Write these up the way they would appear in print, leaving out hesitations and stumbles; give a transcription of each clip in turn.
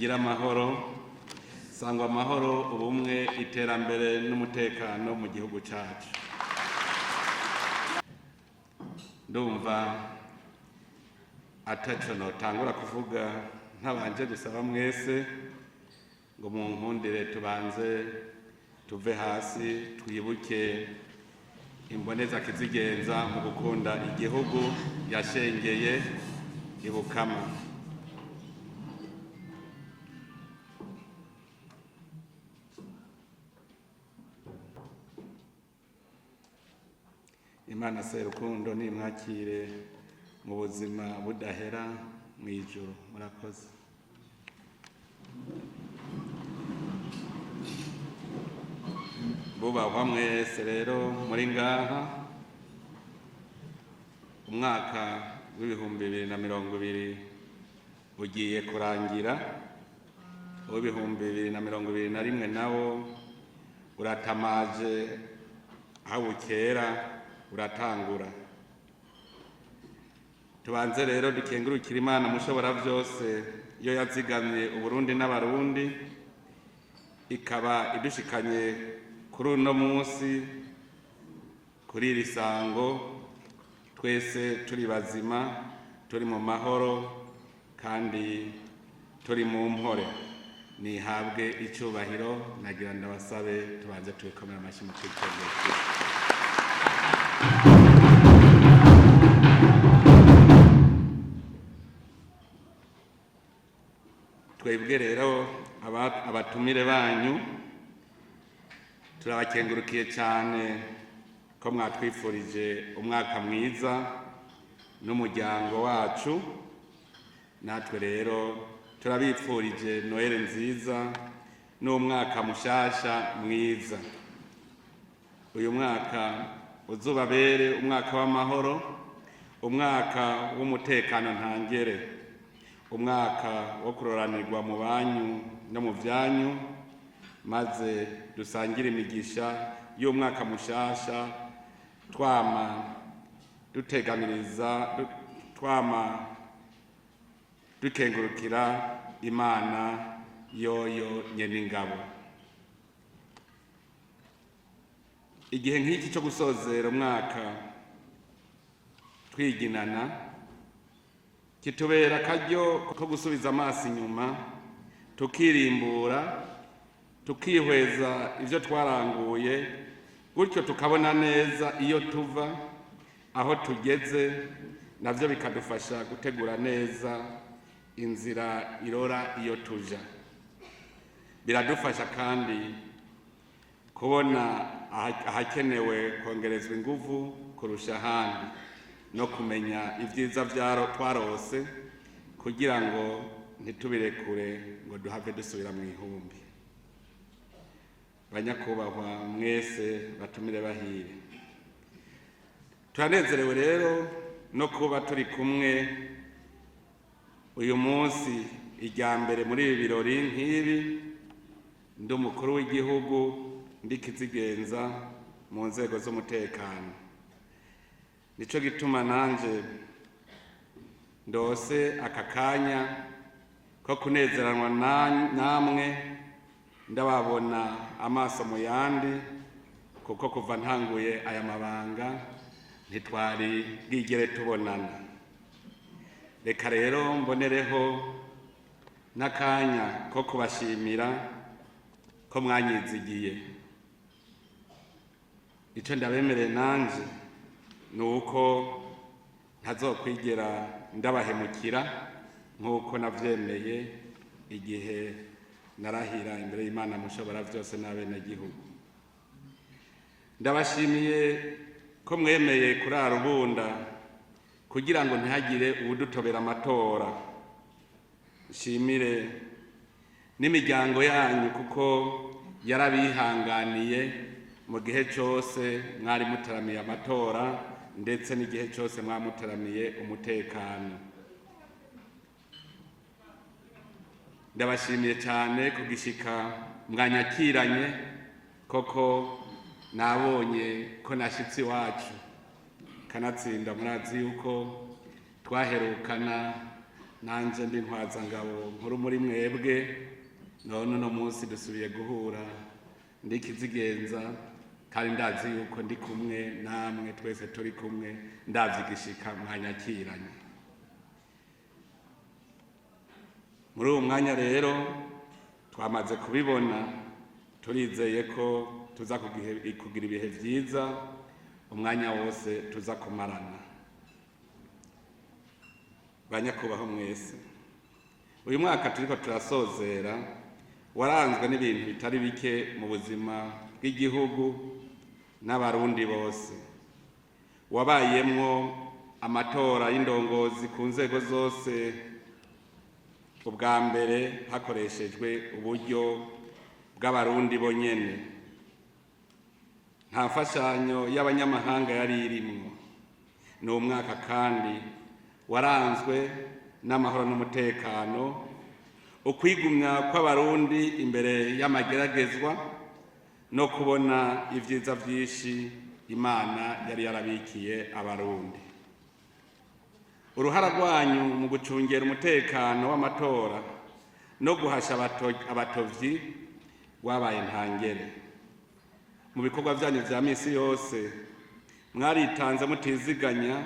Tugire amahoro, sangwa amahoro, ubumwe, iterambere n'umutekano mu gihugu cyacu. Ndumva ataco notangura kuvuga ntabanje gusaba mwese ngo munkundire tubanze tuve hasi, twibuke imboneza kizigenza mu gukunda igihugu yashengeye ibukama. Imana Serukundo nimwakire mu buzima budahera mu ijuru. Murakoze. Bubahwa mwese rero muri ngaha, umwaka w'2020 ugiye kurangira, uw'2021 nawo uratamaje, aho bukera uratangura. Tubanze rero dukengurukira Imana Mushobora byose, iyo yazigamye Uburundi n'Abarundi, ikaba idushikanye kuri uno munsi, kuri iri sango, twese turi bazima, turi mu mahoro kandi turi mu mpore. Nihabwe icyubahiro. Nagira ndabasabe tubanze tubikomere amashyi mu kwitondera. Twebwe rero abatumire banyu turabakengurukiye cyane ko mwatwifurije umwaka mwiza n'umuryango wacu. Natwe rero turabipfurije Noheli nziza n'umwaka mushasha mwiza. Uyu mwaka uzubabere umwaka w'amahoro, umwaka w'umutekano ntangere, umwaka wo kuroranirwa mu banyu no mu byanyu, maze dusangire imigisha y'umwaka mushasha, twama duteganiriza, twama dukengurukira Imana yoyo nyeningabo. Igihe nk'iki cyo gusozera umwaka twiginana kitubera akaryo ko gusubiza amaso inyuma, tukirimbura, tukihweza ibyo twaranguye, gutyo tukabona neza iyo tuva, aho tugeze, nabyo bikadufasha gutegura neza inzira irora iyo tuja. Biradufasha kandi kubona ahakenewe kongerezwa inguvu kurusha ahandi, no kumenya ibyiza twarose kugira ngo ntitubirekure ngo duhave dusubira mu ihumbi. Banyakubahwa mwese batumire bahire, turanezerewe rero no kuba turi kumwe uyu munsi irya mbere muri ibi birori nk'ibi, ndi umukuru w'igihugu, ndi kizigenza mu nzego z'umutekano. Nico gituma nanje ndose aka kanya ko kunezeranwa namwe, ndababona amaso mu yandi, kuko kuva ntanguye aya mabanga ntitwari bwigere tubonana. Reka rero mbonereho n'akanya ko kubashimira ko mwanyizigiye. Icyo ndabemereye nanje ni uko ntazokwigera ndabahemukira, nk'uko navyemeye igihe narahira imbere y'Imana Mushobora byose n'abenegihugu. Ndabashimiye ko mwemeye kurara ubunda kugira ngo ntihagire uwudutobera amatora. Nshimire n'imiryango yanyu, kuko yarabihanganiye mu gihe cyose mwari mutaramiye amatora, ndetse n'igihe cyose mwamutaramiye umutekano. Ndabashimiye cyane kugishika mwanyakiranye, koko nabonye ko nashyitsi iwacu. Kanatsinda murazi yuko twaherukana Nanje ndi ntwazangabo nkuru muri mwebwe, none uno munsi dusubiye guhura ndikizigenza, kandi ndazi yuko ndi kumwe namwe, twese turi kumwe, ndavyigishika mwanyakiranye. Muri uwo mwanya rero twamaze kubibona, turizeye ko tuza kugira ibihe vyiza umwanya wose tuza kumarana. Banyakubaho mwese, uyu mwaka turiko turasozera waranzwe n'ibintu bitari bike mu buzima bw'igihugu n'abarundi bose. Wabayemwo amatora y'indongozi ku nzego zose, ubwa mbere hakoreshejwe uburyo bw'abarundi bonyene, nta mfashanyo y'abanyamahanga yari irimwo. Ni umwaka kandi waranzwe n'amahoro n'umutekano, ukwigumya kw'abarundi imbere y'amageragezwa no kubona ivyiza vyinshi Imana yari yarabikiye abarundi. Uruhara rwanyu mu gucungera umutekano w'amatora no guhasha abatovyi rwabaye ntangere. Mu bikorwa vyanyu vya misi yose mwaritanze mutiziganya,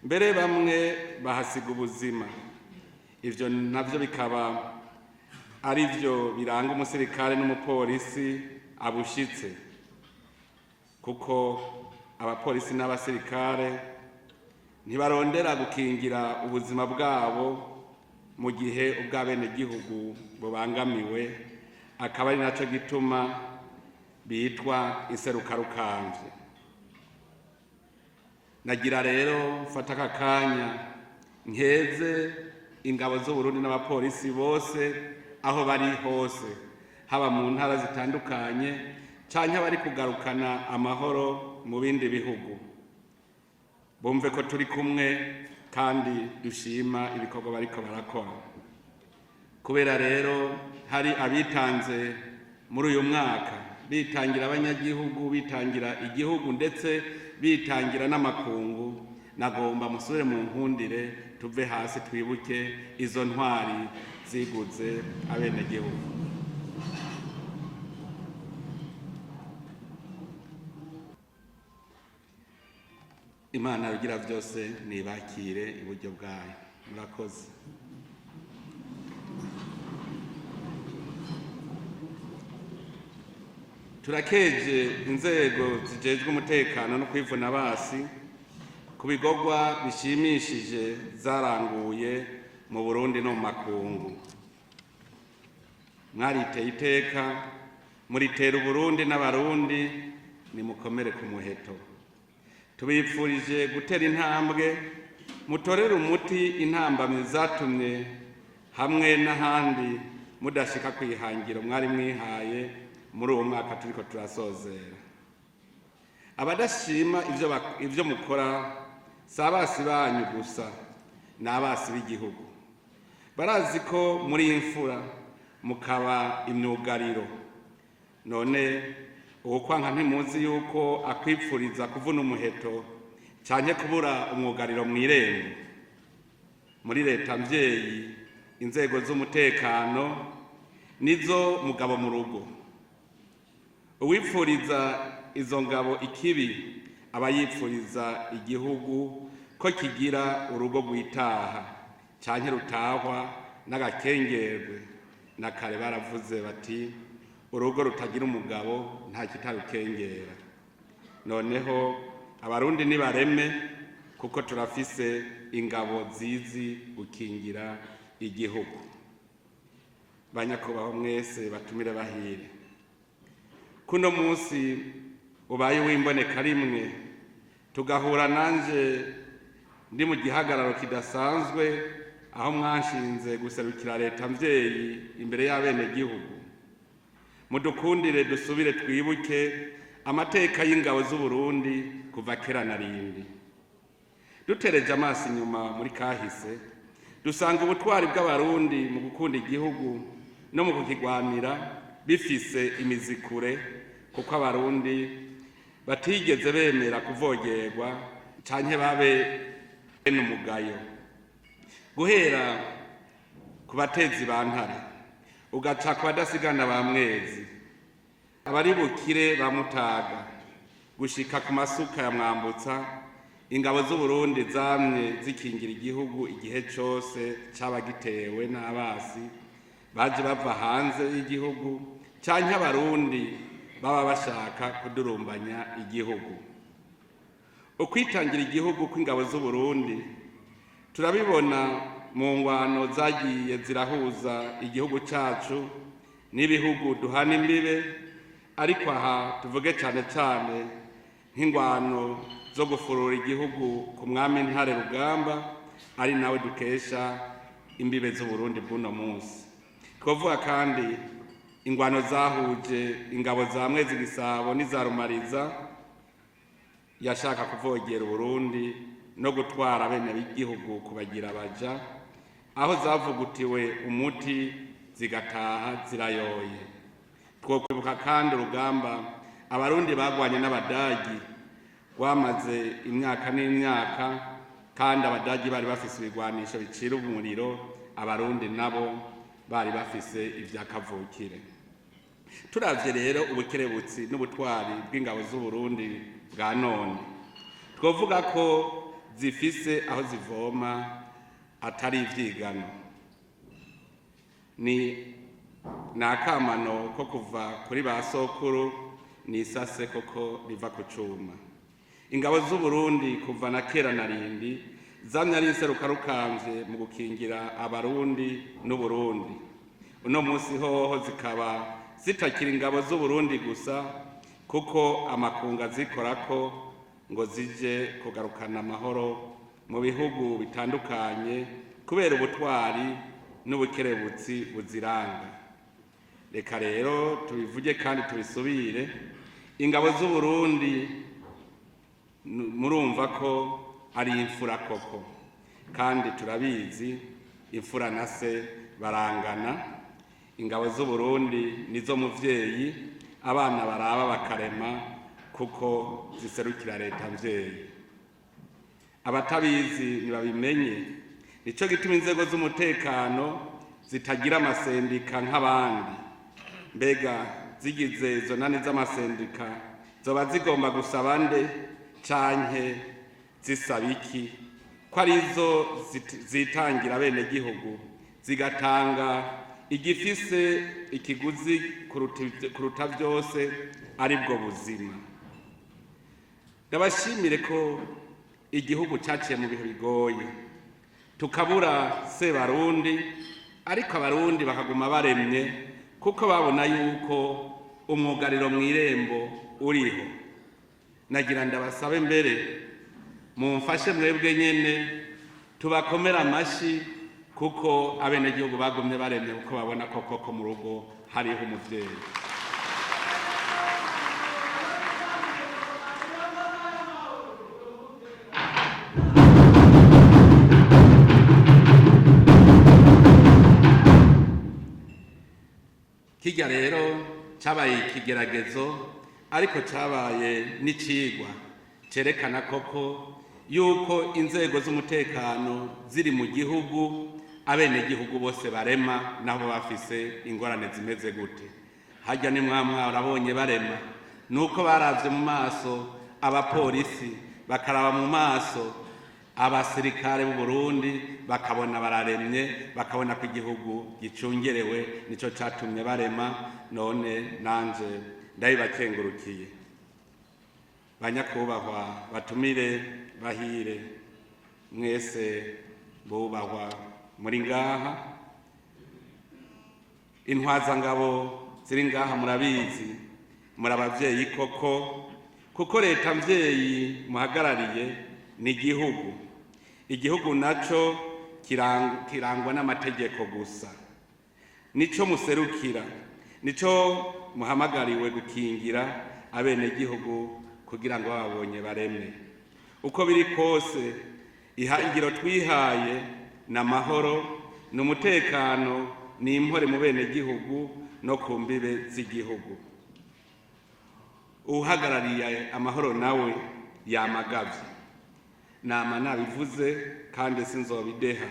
mbere bamwe bahasiga ubuzima. Ivyo navyo bikaba ari vyo biranga umusirikare n'umupolisi abushitse, kuko abapolisi n'abasirikare ntibarondera gukingira ubuzima bwabo mu gihe ubw'abenegihugu bubangamiwe, akaba ari naco gituma bitwa iserukarukamvye. Nagira rero mfata aka kanya nkeze ingabo z'Uburundi n'abapolisi bose aho bari hose, haba mu ntara zitandukanye canke abari kugarukana amahoro mu bindi bihugu, bumve ko turi kumwe kandi dushima ibikorwa bariko barakora. Kubera rero hari abitanze muri uyu mwaka, bitangira abanyagihugu, bitangira igihugu, ndetse bitangira n'amakungu, nagomba musubire mu nkundire tuve hasi twibuke izo ntwari ziguze abenegihugu. Imana rugira vyose nibakire iburyo bwayo. Murakoze. Turakeje inzego zijejwe umutekano no kwivuna basi ku bikorwa bishimishije zaranguye mu Burundi no mu makungu. Mwariteye iteka, muritera Uburundi n'abarundi, nimukomere ku muheto. Tubipfurije gutera intambwe mutorere umuti intambamyi zatumye hamwe n'ahandi mudashika kwihangiro mwari mwihaye muri uwo mwaka turiko turasozera. Abadashima ivyo mukora si abasi banyu gusa, ni abasi b'igihugu. Barazi ko muri imfura mukaba imyugariro, none uwukwanka ntimuzi yuko akwipfuriza kuvuna umuheto canke kubura umwugariro mw'irembo. Muri leta mvyeyi inzego z'umutekano nizo mugabo mu rugo. Uwipfuriza izo ngabo ikibi aba yipfuriza igihugu ko kigira urugo rwitaha canke rutahwa n'agakengerwe. Na kare baravuze bati urugo rutagira umugabo nta kitarukengera. Noneho abarundi nibareme, kuko turafise ingabo zizi gukingira igihugu. Banyakubaho mwese batumire bahire, kuno munsi ubaye w'imboneka rimwe tugahura nanje ndi mu gihagararo kidasanzwe, aho mwanshinze guserukira leta mvyeyi imbere y'abenegihugu. Mudukundire dusubire twibuke amateka y'ingabo z'Uburundi kuva kera na rindi. Dutereje amaso inyuma muri kahise, dusanga ubutwari bw'abarundi mu gukunda igihugu no mu kukigwanira bifise imizi kure, kuko abarundi batigeze bemera kuvogerwa canke babe umugayo. Guhera ku batezi ba Ntare, ugaca ku badasigana ba Mwezi, abari bukire ba Mutaga, gushika ku masuka ya Mwambutsa, ingabo z'Uburundi zamye zikingira igihugu igihe cose caba gitewe n'abasi baje bava hanze y'igihugu canke abarundi baba bashaka kudurumbanya igihugu. Ukwitangira igihugu kw'ingabo z'Uburundi turabibona mu ngwano zagiye zirahuza igihugu cacu n'ibihugu duhana imbibe, ariko aha tuvuge cane cane nk'ingwano zo gufurura igihugu ku mwami Ntare Rugamba, ari nawe dukesha imbibe z'Uburundi bw'uno munsi. Twovuga kandi ingwano zahuje ingabo za Mwezi Gisabo n'iza Rumariza yashaka kuvogera Uburundi no gutwara bene b'igihugu kubagira abaja, aho zavugutiwe umuti zigataha zirayoye. Twokwibuka kandi urugamba abarundi bagwanye n'abadagi rwamaze imyaka n'imyaka, kandi abadagi bari bafise ibigwanisho bicira umuriro, abarundi nabo bari bafise ivyakavukire. Turavye rero ubukerebutsi n'ubutwari bw'ingabo z'Uburundi bwa none, twovuga ko zifise aho zivoma atari ivyigano. Ni akamano ko kuva kuri ba sokuru, ni isase koko riva ku cuma. Ingabo z'Uburundi kuva na kera na rindi zamye ari inserukarukamvye mu gukingira abarundi n'Uburundi. Uno munsi hoho zikaba zitakiri ingabo z'Uburundi gusa, kuko amakungu azikorako ngo zije kugarukana amahoro mu bihugu bitandukanye kubera ubutwari n'ubukerebutsi buziranga. Reka rero tubivuge kandi tubisubire, ingabo z'Uburundi murumva ko ari imfura koko, kandi turabizi imfura na se barangana. Ingabo z'Uburundi nizo muvyeyi abana baraba bakarema, kuko ziserukira leta mvyeyi. Abatabizi ntibabimenye, nico gituma inzego z'umutekano zitagira amasendika nk'abandi. Mbega zigize izo nani z'amasendika zoba zigomba gusaba nde canke zisaba iki, ko arizo zitangira abenegihugu zigatanga igifise ikiguzi kuruta vyose, aribwo buzima? Ndabashimire ko igihugu caciye mu bihe bigoye, tukabura Sebarundi, ariko abarundi bakaguma baremye kuko babona yuko umwugariro mw'irembo uriho. Nagira ndabasabe mbere mumfashe mwebwe nyene tubakomere amashi, kuko abenegihugu bagumye baremye kuko babona ko koko mu rugo hariho umuvyeyi. Kirya rero cabaye ikigeragezo, ariko cabaye n'icigwa cerekana koko yuko inzego z'umutekano ziri mu gihugu, abenegihugu bose barema, nabo bafise ingorane zimeze gute. Harya ni mwamwa urabonye barema, nuko baravye mu maso abapolisi, bakaraba mu maso abasirikare b'u Burundi, bakabona bararemye, bakabona ko igihugu gicungerewe, nico catumye barema. None nanje ndabibakengurukiye. Banyakubahwa batumire bahire mwese bubahwa muri ngaha, intwazangabo ziri ngaha murabizi, muri abavyeyi koko, kuko leta mvyeyi muhagarariye ni igihugu. Igihugu naco kirangwa n'amategeko gusa, nico muserukira, nico muhamagariwe gukingira abenegihugu kugira ngo babonye baremwe. Uko biri kose, ihangiro twihaye ni amahoro, ni umutekano, ni impore mu benegihugu no ku mbibe z'igihugu. Uhagarariye amahoro nawe yamagavye, nama nabivuze kandi sinzobideha.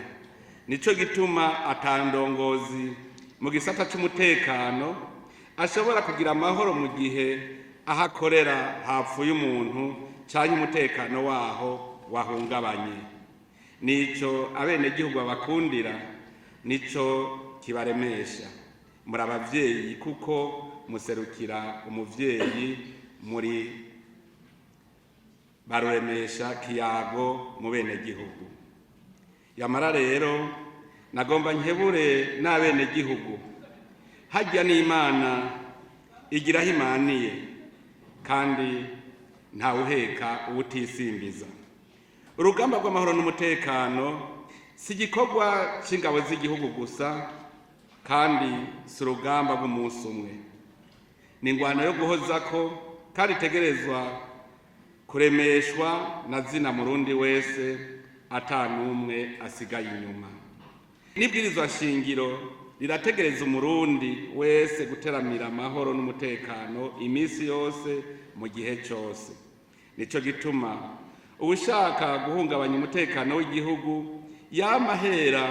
Nico gituma atandongozi mu gisata c'umutekano ashobora kugira amahoro mu gihe aho akorera hapfuye umuntu canke umutekano waho wahungabanye. Nico abenegihugu babakundira, nico kibaremesha. Muri abavyeyi kuko muserukira umuvyeyi, muri baruremesha kiyago mu benegihugu. Yamara rero nagomba nkebure n'abenegihugu: harya n'Imana igira aho imaniye, kandi ntawuheka uwutisimbiza. Urugamba rw'amahoro n'umutekano si igikorwa c'ingabo z'igihugu gusa, kandi si urugamba rw'umunsi umwe. Ni ingwano yo guhozako, kandi itegerezwa kuremeshwa na zina Murundi wese, ata n'umwe asigaye inyuma. N'ibwirizwa shingiro rirategereza Umurundi wese guteramira amahoro n'umutekano iminsi yose, mu gihe cose. Nico gituma uwushaka guhungabanya umutekano w'igihugu yama ahera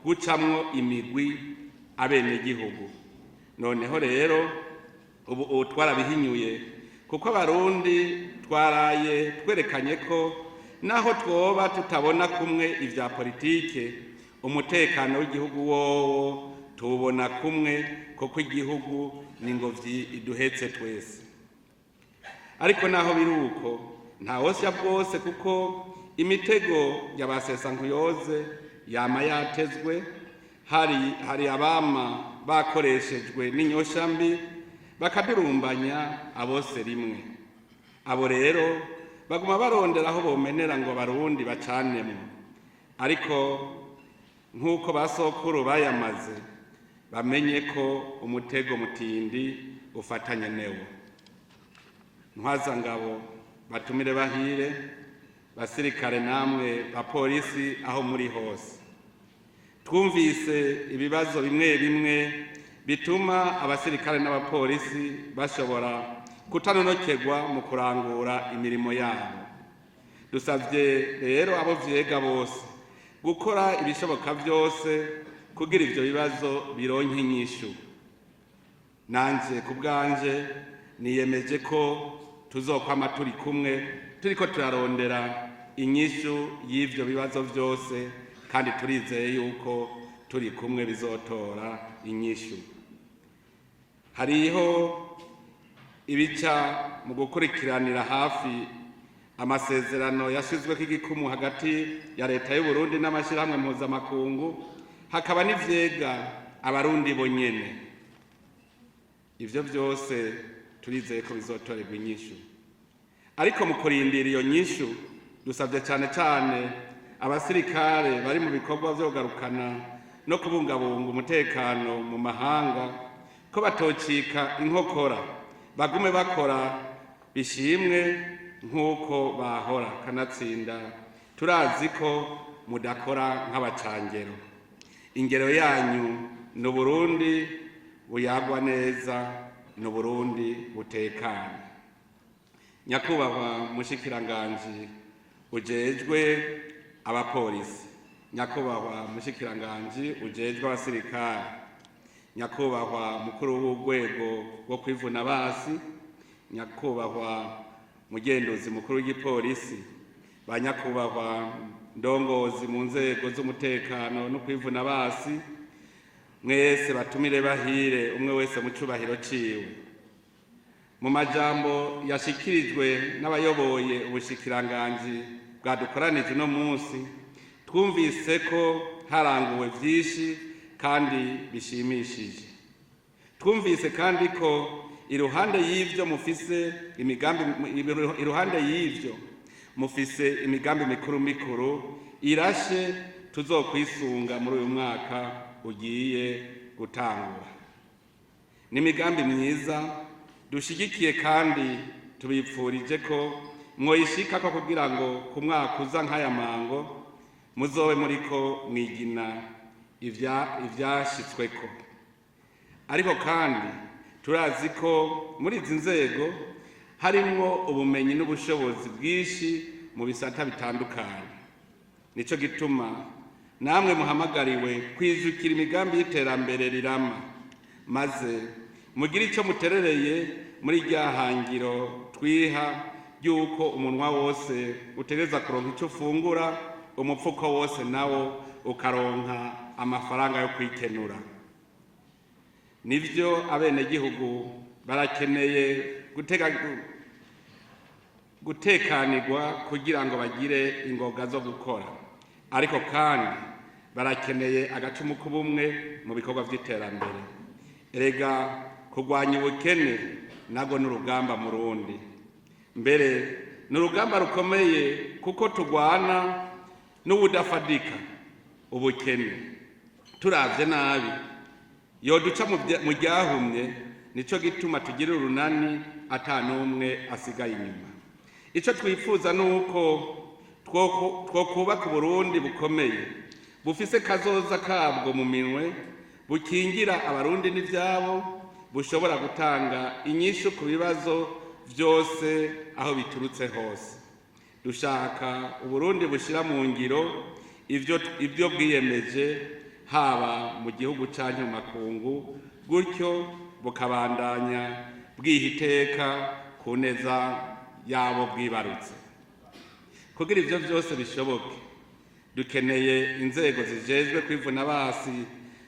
gucamwo imigwi abenegihugu. Noneho rero ubu twarabihinyuye, kuko Abarundi twaraye twerekanye ko naho twoba tutabona kumwe ivya politike, umutekano w'igihugu wowo tuwubona kumwe, kuko igihugu ni ngobyi iduhetse twese. Ariko naho biri uko, ntawosya bwose, kuko imitego ya ba sesankuyoze yama yatezwe. Hari abama bakoreshejwe n'inyosha mbi, bakadurumbanya abose rimwe. Abo rero baguma barondera aho bomenera ngo Abarundi bacanemwo. Ariko nk'uko basokuru bayamaze, bamenye ko umutego mutindi ufatanye newo. Ntwazangabo, batumire bahire, basirikare namwe bapolisi, aho muri hose, twumvise ibibazo bimwe bimwe bituma abasirikare n'abapolisi bashobora kutanonokerwa mu kurangura imirimo yabo. Dusabye rero abo vyega bose gukora ibishoboka byose kugira ivyo bibazo bironke inyishu. Nanje ku bwanje niyemeje ko tuzokwama turi kumwe, turiko turarondera inyishu y'ivyo bibazo vyose, kandi turizeye yuko turi kumwe bizotora inyishu. Hariho ibica mu gukurikiranira hafi amasezerano yashizweko igikumu hagati ya leta y'u Burundi n'amashirahamwe mpuzamakungu, hakaba n'ivyega Abarundi bonyene. Ivyo vyose turizeye ko bizotorerwa inyishu. Ariko mu kurindira iyo nyishu, dusabye cane cane abasirikare bari mu bikorwa vyo kugarukana no kubungabunga umutekano mu mahanga ko batocika inkokora, bagume bakora bishimwe nk'uko bahora. Kanatsinda turazi ko mudakora nk'abacangero. Ingero yanyu ni Uburundi buyagwa neza, ni Uburundi butekanye. Nyakubahwa mushikiranganji ujejwe abapolisi, nyakubahwa mushikiranganji ujejwe abasirikare, nyakubahwa mukuru w'urwego rwo kwivuna basi, nyakubahwa mugenduzi mukuru w'igipolisi, ba nyakubahwa ndongozi mu nzego z'umutekano no kwivuna basi, mwese batumire bahire, umwe wese mu cubahiro ciwe, mu majambo yashikirijwe n'abayoboye ubushikiranganji bwadukoranije uno munsi, twumvise ko haranguwe vyinshi kandi bishimishije. Twumvise kandi ko iruhande y'ivyo mufise imigambi, iruhande y'ivyo mufise imigambi mikuru mikuru irashe tuzokwisunga muri uyu mwaka ugiye gutangura. Ni imigambi myiza dushigikiye, kandi tubipfurije ko mwoyishikako kugira ngo ku mwaka uza nk'aya mango muzobe muriko mwigina ivyashitsweko. Ariko kandi turazi ko muri izi nzego harimwo ubumenyi n'ubushobozi bwinshi mu bisata bitandukanye. Nico gituma Namwe muhamagariwe kwijukira imigambi y'iterambere rirama, maze mugire icyo muterereye muri rya hangiro twiha ry'uko umunwa wose utegereza kuronka icyo ufungura, umupfuko wose nawo ukaronka amafaranga yo kwikenura. Nivyo, abenegihugu barakeneye gutekanirwa kugira ngo bagire ingoga zo gukora, ariko kandi barakeneye agacumu k'ubumwe mu bikorwa vy'iterambere. Erega kurwanya ubukene nabwo ni urugamba mu rundi, mbere ni urugamba rukomeye, kuko turwana n'ubudafadika. Ubukene turavye nabi yoduca mu ryahumye. Nico gituma tugira urunani ata n'umwe asigaye inyuma. Ico twifuza ni uko twokubaka Uburundi bukomeye, bufise kazoza kabwo mu minwe, bukingira Abarundi n'ivyabo, bushobora gutanga inyishu ku bibazo vyose aho biturutse hose. Dushaka Uburundi bushira mu ngiro ivyo bwiyemeje, haba mu gihugu canke mu makungu, gutyo bukabandanya bwiha iteka ku neza yabo bwibarutse. Kugira ivyo vyose bishoboke, dukeneye inzego zijejwe kwivuna basi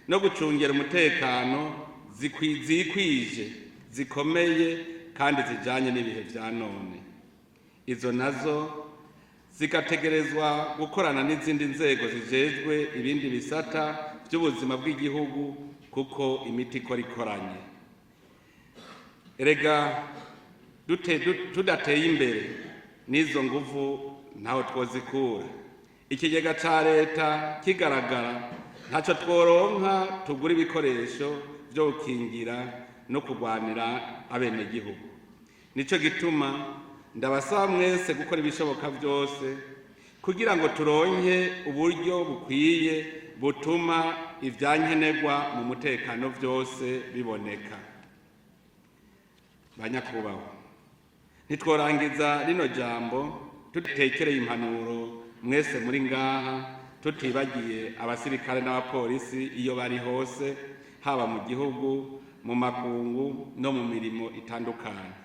no gucungera umutekano zikwije, zikomeye kandi zijanye n'ibihe vya none. Izo nazo zigategerezwa gukorana n'izindi nzego zijejwe ibindi bisata by'ubuzima bw'igihugu, kuko imiti ikora ikoranye. Erega tudateye imbere n'izo nguvu ntaho twozikura. Ikigega ca leta kigaragara, ntacyo tworonka tugura ibikoresho byo gukingira no kurwanira abenegihugu. Nico gituma ndabasaba mwese gukora ibishoboka byose kugira ngo turonke uburyo bukwiye butuma ivyankenerwa mu mutekano byose biboneka. Banyakubahwa, ntitworangiza rino jambo tutekereye impanuro mwese muri ngaha, tutibagiye abasirikare n'abapolisi iyo bari hose, haba mu gihugu, mu makungu no mu mirimo itandukanye.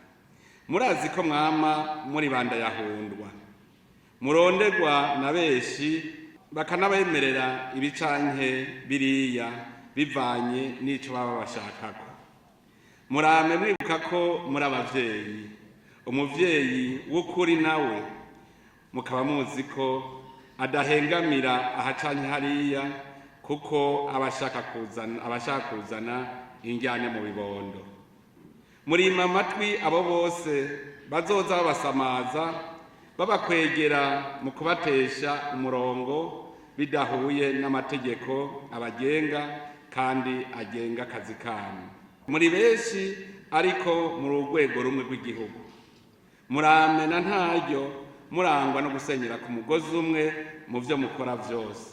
Murazi ko mwama muri bandayahundwa, murondegwa na benshi, bakanabemerera ibicanke biriya bivanye n'ico baba bashakako. Murame mwibuka ko muri abavyeyi. Umuvyeyi w'ukuri nawe mukaba muzi ko adahengamira aha canke hariya, kuko aba ashaka kuzana injyane mu bibondo. Murima amatwi abo bose bazoza babasamaza, babakwegera mu kubatesha umurongo bidahuye n'amategeko abagenga kandi agenga akazi kanyu. Muri benshi, ariko muri urwego rumwe rw'igihugu. Murame na ntaryo murangwa no gusenyera ku mugozi umwe mu byo mukora byose.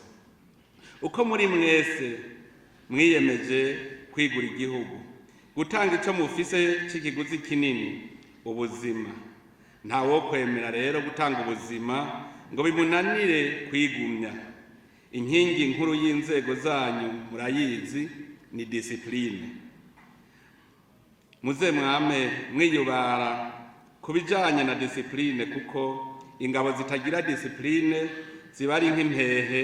Uko muri mwese mwiyemeje kwigura igihugu, gutanga icyo mufise cy'ikiguzi kinini, ubuzima. Ntawo kwemera rero gutanga ubuzima ngo bimunanire kwigumya. Inkingi nkuru y'inzego zanyu murayizi, ni discipline. Muze mwame mwiyubara ku bijanye na discipline, kuko ingabo zitagira discipline ziba ari nk'impehe,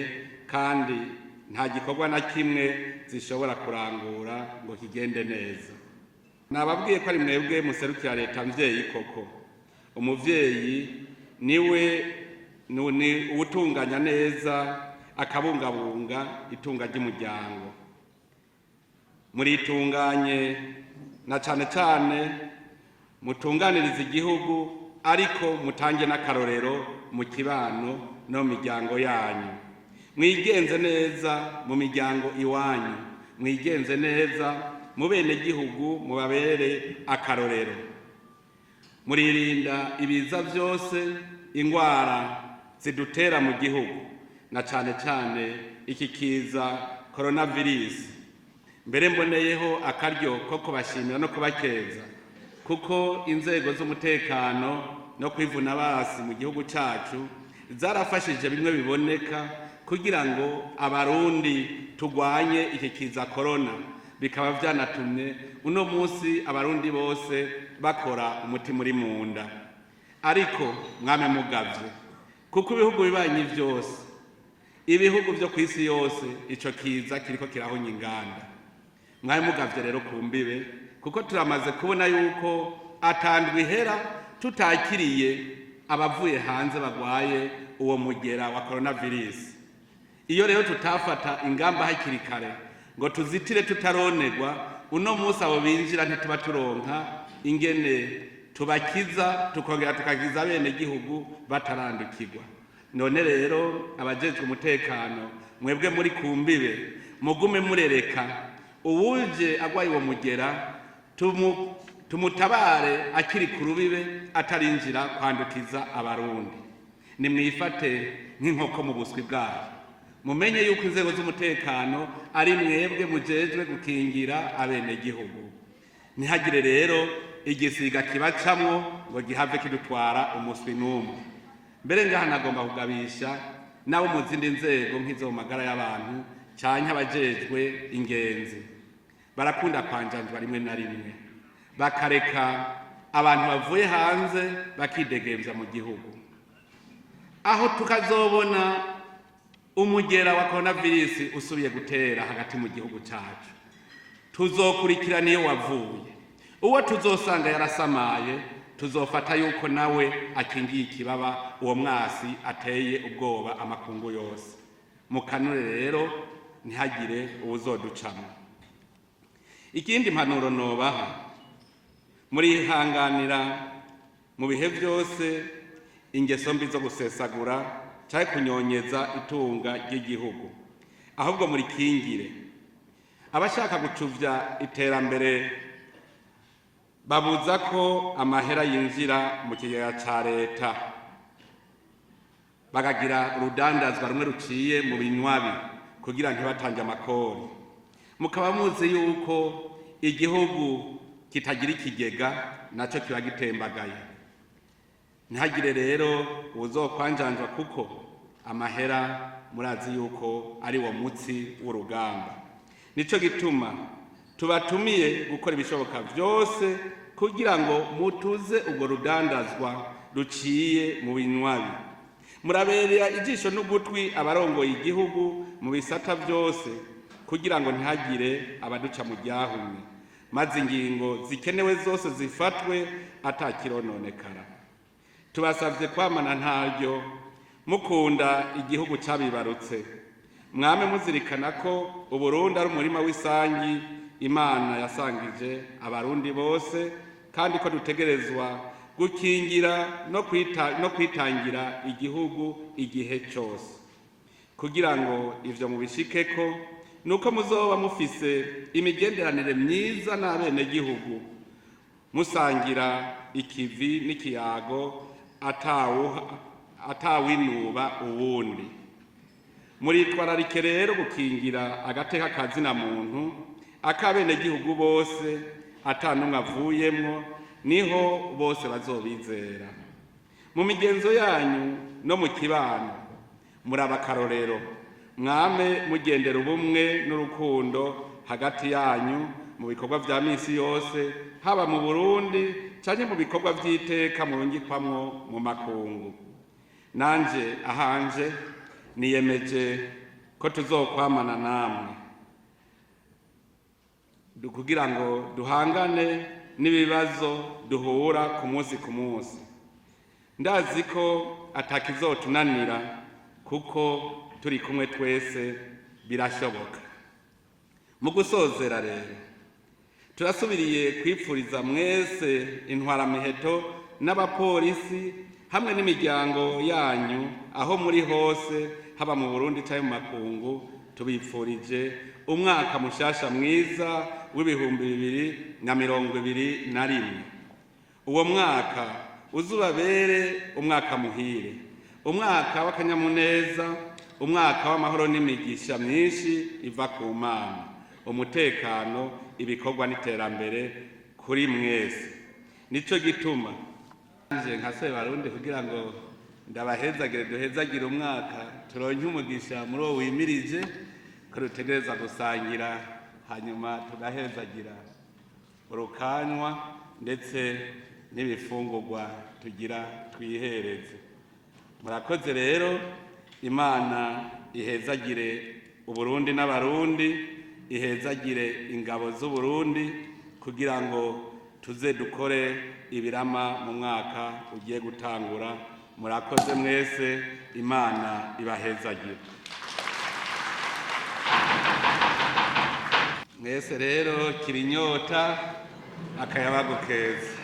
kandi nta gikorwa na kimwe zishobora kurangura ngo kigende neza. Nababwiye ko ari mwebwe muserukira leta mvyeyi. Koko umuvyeyi niwe ni uwutunganya neza, akabungabunga itunga ry'umuryango. Muritunganye na cane cane mutunganiriza igihugu, ariko mutange n'akarorero mu kibano no mu miryango yanyu. Mwigenze neza mu miryango iwanyu, mwigenze neza mu benegihugu, mubabere akarorero. Muririnda ibiza byose, ingwara zidutera mu gihugu, na cane cane iki kiza coronavirus. Mbere mboneyeho akaryo ko kubashimira no kubakeza, kuko inzego z'umutekano no kwivuna basi mu gihugu cacu zarafashije bimwe biboneka. Kugira ngo Abarundi turwanye iki kiza korona, bikaba vyanatumye uno munsi Abarundi bose bakora umutima uri mu nda. Ariko mwame mugavye, kuko ibihugu bibanyi vyose, ibihugu vyo kw'isi yose, ico kiza kiriko kirahunya inganda. Mwame mugavye rero ku mbibe, kuko turamaze kubona yuko atandwa ihera tutakiriye abavuye hanze bagwaye uwo mugera wa coronavirus. Iyo rero tutafata ingamba hakiri kare ngo tuzitire tutaronerwa, uno munsi abo binjira ntituba turonka ingene tubakiza, tukongera tukakiza bene gihugu batarandukirwa. None rero, abajejwe umutekano, mwebwe muri ku mbibe, mugume murereka uwuje agwaye uwo mugera, tumutabare akiri ku rubibe, atarinjira kwandukiza Abarundi. Nimwifate nk'inkoko mu buswi bwayo. Mumenye yuko inzego z'umutekano ari mwebwe mujejwe gukingira abenegihugu. Ntihagire rero igisiga kibacamwo ngo gihave kidutwara umuswi n'umwe. Mbere ngaha nagomba kugabisha n'abo mu zindi nzego, nk'izo mu magara y'abantu canke abajejwe ingenzi. Barakunda kwanjanjwa rimwe na rimwe, bakareka abantu bavuye hanze bakidegemvya mu gihugu. Aho tukazobona umugera wa coronavirus usubiye gutera hagati mu gihugu cacu, tuzokurikirana iyo wavuye. Uwo tuzosanga yarasamaye, tuzofata yuko nawe akingiye ikibaba uwo mwasi ateye ubwoba amakungu yose. Mukanure rero, ntihagire uwuzoducamo. Ikindi mpanuro nobaha: murihanganira mu bihe byose ingeso mbi zo gusesagura cyangwa kunyonyeza itunga ry'igihugu. Ahubwo murikingire. Abashaka gucuvya iterambere babuza ko amahera yinjira mu kigega ca leta, bakagira urudandazwa rumwe ruciye mu binywabi kugira ntibatange amakori. Mukaba muzi yuko igihugu kitagira ikigega nacyo kiba gitembagaye. Ntihagire rero uwuzokwanjanjwa, kuko amahera murazi yuko ari wo mutsi w'urugamba. Nico gituma tubatumiye gukora ibishoboka byose kugira ngo mutuze urwo rudandazwa ruciye mu binywabi. Muraberera ijisho n'ugutwi abarongoye igihugu mu bisata byose, kugira ngo ntihagire abaduca mu ryahumye, maze ingingo zikenewe zose zifatwe atakirononekara. Tubasabye kwamana ntaryo mukunda igihugu cyabibarutse. Mwame muzirikana ko Uburundi ari umurima w'isangi Imana yasangije Abarundi bose, kandi ko dutegerezwa gukingira no kwitangira igihugu igihe cyose. Kugira ngo ivyo mubishikeko, nuko muzoba mufise imigenderanire myiza n'abenegihugu, musangira ikivi n'ikiyago, atawinuba uwundi. Muritwararike rero gukingira agateka kazina muntu ak'abenegihugu bose, ata n'umwe avuyemwo. Niho bose bazobizera. Mu migenzo yanyu no mu kibano muraba akarorero. Mwame mugendera ubumwe n'urukundo hagati yanyu mu bikorwa vya misi yose, haba mu Burundi canke mu bikorwa vy'iteka murungikwamwo mu makungu. Nanje ahanje niyemeje ko tuzokwamana namwe kugira ngo duhangane n'ibibazo duhura ku munsi ku munsi. Ndazi ko atakizotunanira, kuko turi kumwe twese birashoboka. Mu gusozera rero, turasubiriye kwipfuriza mwese, intwaramiheto n'abapolisi hamwe n'imiryango yanyu, aho muri hose, haba mu Burundi cyangwa mu makungu, tubipfurije umwaka mushasha mwiza w'2021. Uwo mwaka uzubabere umwaka muhire, umwaka w'akanyamuneza, umwaka w'amahoro n'imigisha myinshi iva ku Mana, umutekano, ibikorwa n'iterambere kuri mwese. Nico gituma nje nka Sebarundi kugira ngo Ndabahezagire, duhezagire umwaka, turonke umugisha muri uwo wimirije, ko dutegereza gusangira, hanyuma tugahezagira urukanywa ndetse n'ibifungurwa tugira twihereze. Murakoze rero. Imana ihezagire Uburundi n'Abarundi, ihezagire ingabo z'Uburundi, kugira ngo tuze dukore ibirama mu mwaka ugiye gutangura. Murakoze mwese, Imana ibahezagire mwese. Rero kirinyota, akayabagu keza.